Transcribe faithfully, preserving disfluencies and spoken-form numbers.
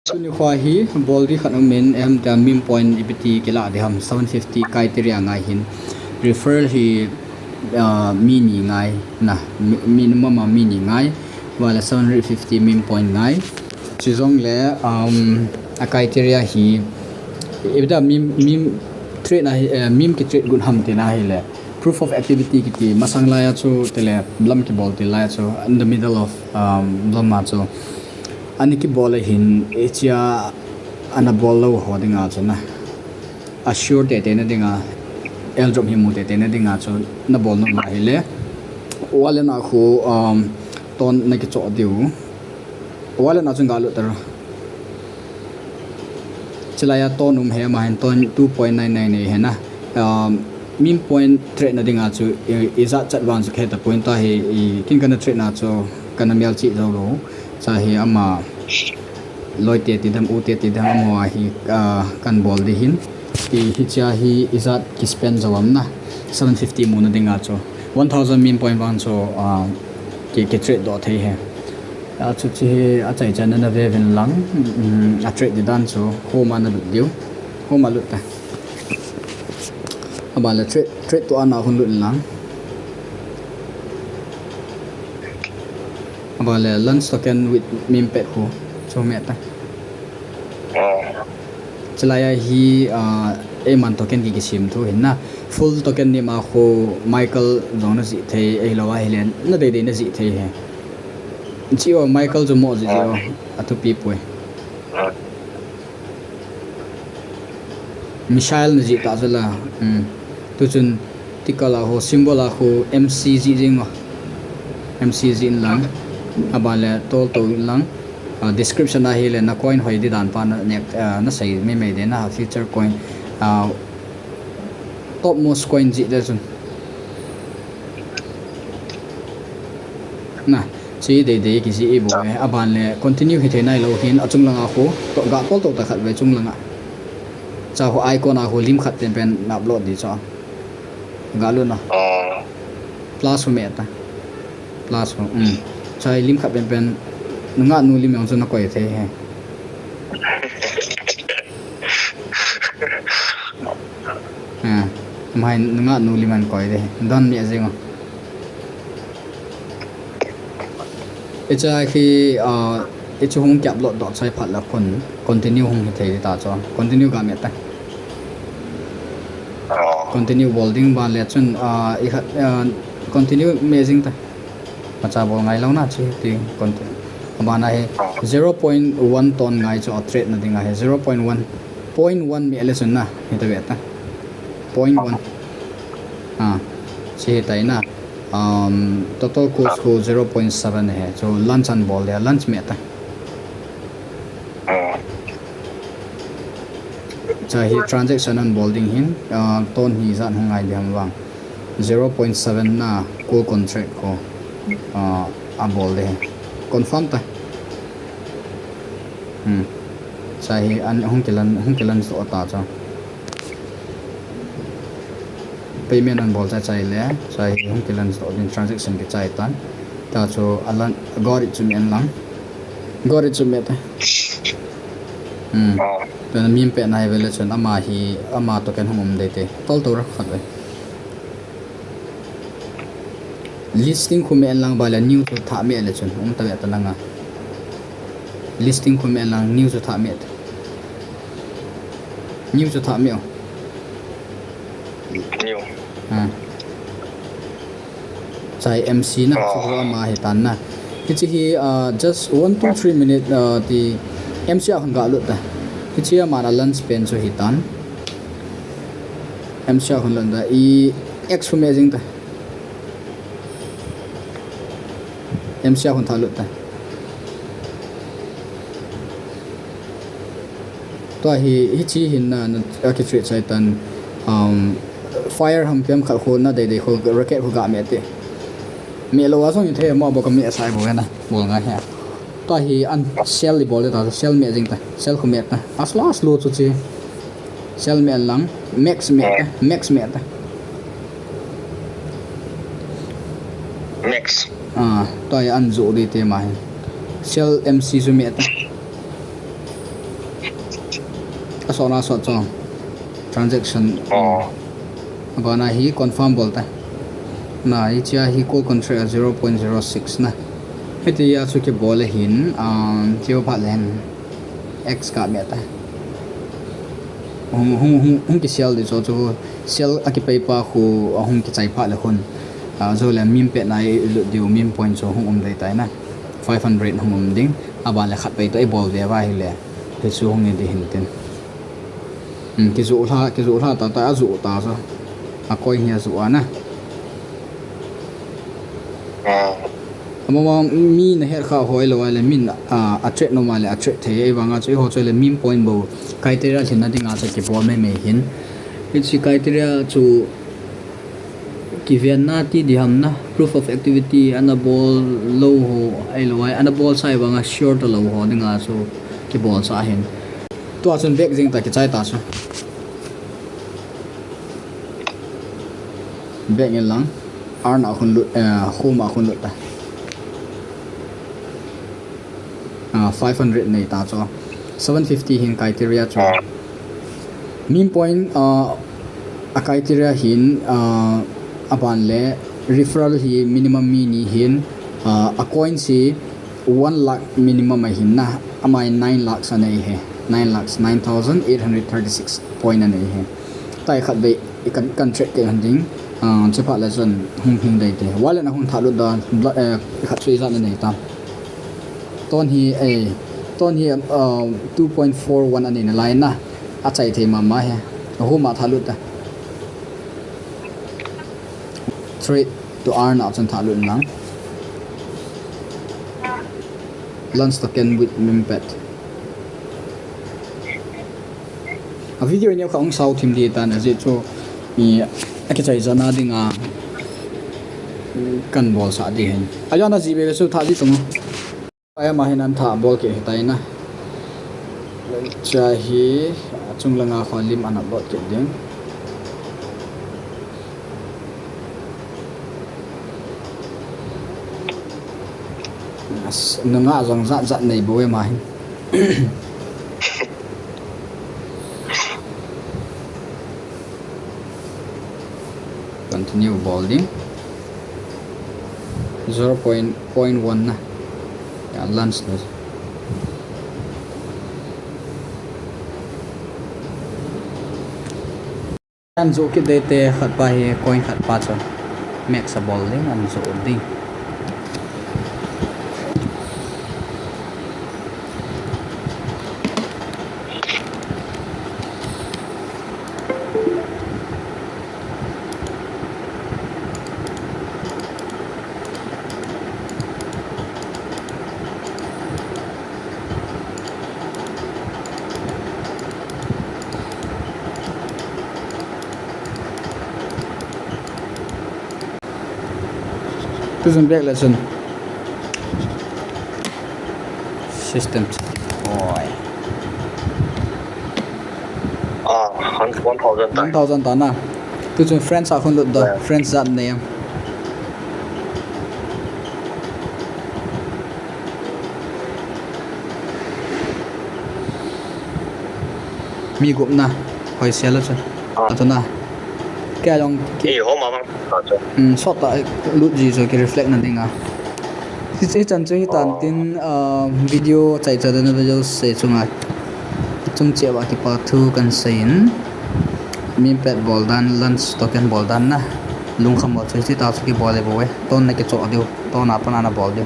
Tuni khoa hi bol di khat um in, em, ta meme point ipi ti kila di ham, seven fifty criteria ngai hin. Referral hi, ah, mi ni ngai na, mi, minimum a mi ni ngai, wala seven hundred fifty meme point ngai. Chujong le, um, a criteria hi, ipi ta meme, meme trade na hi, eh, meme ki trade gun ham ti na hi le. Proof of activity kiti masang lai a chu tele lam kibol ti lai a chu in the middle of, um, lam a chu. Ani kibol a hin, hichia ana bol lou ho dinga chu na. Assure tete na dinga, airdrop hi mu tete na dinga chu na bol nom a hile. Wallet a khu, um, ton na kichoh diu. Wallet a chun ga lut ta ra. Chilai a ton um he ma hin ton two point nine nine nei he na. Um, meme point trade na dinga chu i, ijat chat vang chu khe ta point ta hi i, kin kana trade na chu kana mial chi zo lo. Cha hi ama loi te ti dam u te ti dam amo a hi, ah, kan bol di hin. I hichia hi ijat ki spend zo am na. Seven fifty mu na dinga chu. One thousand meme point vang chu, ah, ki, ki trade do thei he. A chu chi hi a chai chan na ve vin lang, um, a trade di dan chu home a na lut diu. Home a lut ta. Aba le trade, trade to ana hun lut lang. Aba le launch token with meme pad khu chu me ta. Chilai a hi, ah, eiman token ki kisim thu hin na. Full token ni ma khu Michael jong na ji thei, ei lo a hi le na dei dei na ji thei he. Chi o Michael chu mo ji ji o, a thupi pui. Missile na ji ta chu la. Hmm. Tu chun tikal a ho symbol a khu M C ji jing o. M C ji in lang. Aba le tol to in lang. Ah, description a hi le na coin hoi di dan pa na nek, ah, na sei me me de na future coin. Ah, topmost coin ji de chun. Na, chi dei dei ki ji i bo e. Aban le continue hi thei nai lo hin a chung langa khu. To ga pol to ta khat ve chung langa. Cha khu icon a khu lim khat pen pen na upload di cho. Ga lu na. Plus khu me ta. Plus khu. Um. Cha lim khat pen pen. Nga nu lim yong chu na koi thei he. Ah, mai nga nu lim an koi de. Don mi a jing o. Icha khi, ah, ichu hung kiap lot dot sai phat la kon continue hung hi thei ta cho. Continue ga me ta. Continue bol ding ban le chun, ah, i khat, ah, continue me jing ta. Macha bol ngai lo na chi ti continue. Abana hi zero point one ton ngai cho a trade na ding a hi zero point one. Point one mi ele chun na, hi ta ve ta. Point one. Ah, chi hi ta na. Um, total cost khu zero point seven he. So launch an bol dia, launch me ta. Cha hi transaction an bol ding hin, ah, ton hi jan hung ngai di ham vang. Zero point seven na call contract khu, ah, a bol de. Confirm ta. Hmm. Cha hi an hung kilan, hung kilan so ta cha. Payment an bol cha chai le, cha hi hung kilan so din transaction ki chai tan. Ta chu alan got it chu me an lang. Got it chu me ta. Hmm. Tuna meme pad na hi vele chun ama hi, ama token hung um dei te. Tol to ra khat ve. Listing khu me lang ba le new chu tha me le chun um ta ve ta langa. Listing khu me lang new chu tha me. New chu tha me o. New. Ha. Chai M C na chu ama hi tan na. Hichi hi, ah, just one, two, three minute, ah, ti M C a khun ga lut ta. Hichi ama na lunch pen chu hi tan. M C a khun lut ta. I X khu me jing ta. M C a khun tha lut ta. Tua hi, hichi hin na, na, a ki trade chai tan, um, fire ham piam khat khu na dei dei khu rocket khu ga me te. Me lo a song in the mo bo ka me sai bo na, bol ngai he. Tua hi an sell i bol ta, sell me jing ta, sell khu me ta. As lo, as lo chu chi. Sell me lang, max me ta, max me ta. Max. Ah, tua hi an jo di te ma hin. Sell M C chu me ta. Sot na sot chu. Transaction. Oh. Abana hi confirm bol ta. Na, hichea hi call contract a zero point zero six na. Hitia chu kibol ahin, um, cheu phat len. X ka me ta. Hung, hung, hung, hung ki sell di chu chu. Sell a kipei pa khu, a hung kichai phat le khun. A, zo le mem pet na i lut diu mem point chu hung um dei tai na. Five hundred hung um ding. Aban le khat pei to i bol ve va hi le. Hichu hung ni di hin tin. Hmm, kijoh lha, kijoh lha ta ta, ajoh ta sa. A coin hi ajoh ana. Ah. Ama mi na het kha hoi lo le min a, a trade nom a le a trade thei. Ei vanga chu i ho chu le mem point bou. Criteria lhinna dinga chu kibol mai mai hin. Hichi criteria chu kivenna ti di ham na, proof of activity, ana bol lou ho, ei lo ai, ana bol sai vanga sure ta lou ho dinga chu kibol sa hin. Tua chun back jing ta kichai ta chu. Back in lang, earn a khun lut, eh, home a khun lut ta. Ah, five hundred nei ta chu. Seven fifty hin criteria chu. Ah. Mem point, ah, a criteria hin, ah, aban le referral hi minimum mi ni hin, ah, a coin si one lakh minimum a hin na, amai nine lakhs a nei he. Nine lakhs, nine thousand eight hundred thirty-six point a nei he. Tai khat vei, i kan, kan trade kei han ding, ah, chephat le chun hung hing dei te. Wallet a hung tha lut da, bla-, eh, khat chu i jat na nei ta. Ton hi, eh, ton hi, uh, two point four one a nei na lai na. A chai thei mama he. A home a tha lut ta. Trade to earn a chun tha lut lang. Launch token with mem pet. A video neo kha hung sao thim di tan a ji chu i a kichai jana dinga kan bol sa di hin. A jana ji be be chu tha ji tung. Ai ama hin an tha bol ke hi tai na. Cha hi chung langa kho lim an upload ke ding. As, nunga jong jat jat nei bou e ama hin. Continue bol ding. Zero point, point one na. Ya, launch na. An joh kit dei te khat pa hi coin khat pa chu max a bol ding an joh ding. Tu chun back le chun. System. Oi. Ah, one thousand ta. One thousand ta na. Tu chun friends a khun lut da. Yeah. Friends jat nei am. Mi gup na, hoi sia lo chun. Ah. Atu na. Kei a jong ki- Ei, home a bang. Ah, chu. Hmm, sot ta, eh, lut ji chu ki reflect na ding a. Hi, hichan chu hitan tin, ah, video chai cha dan video se chunga. Chung cheh a kipa thu kan sei in. Mem pet bol dan, launch token bol dan na. Lungkham bol chu hichi ta chu kibol e bou e. Ton na kichoh diu, ton a pan a na bol diu.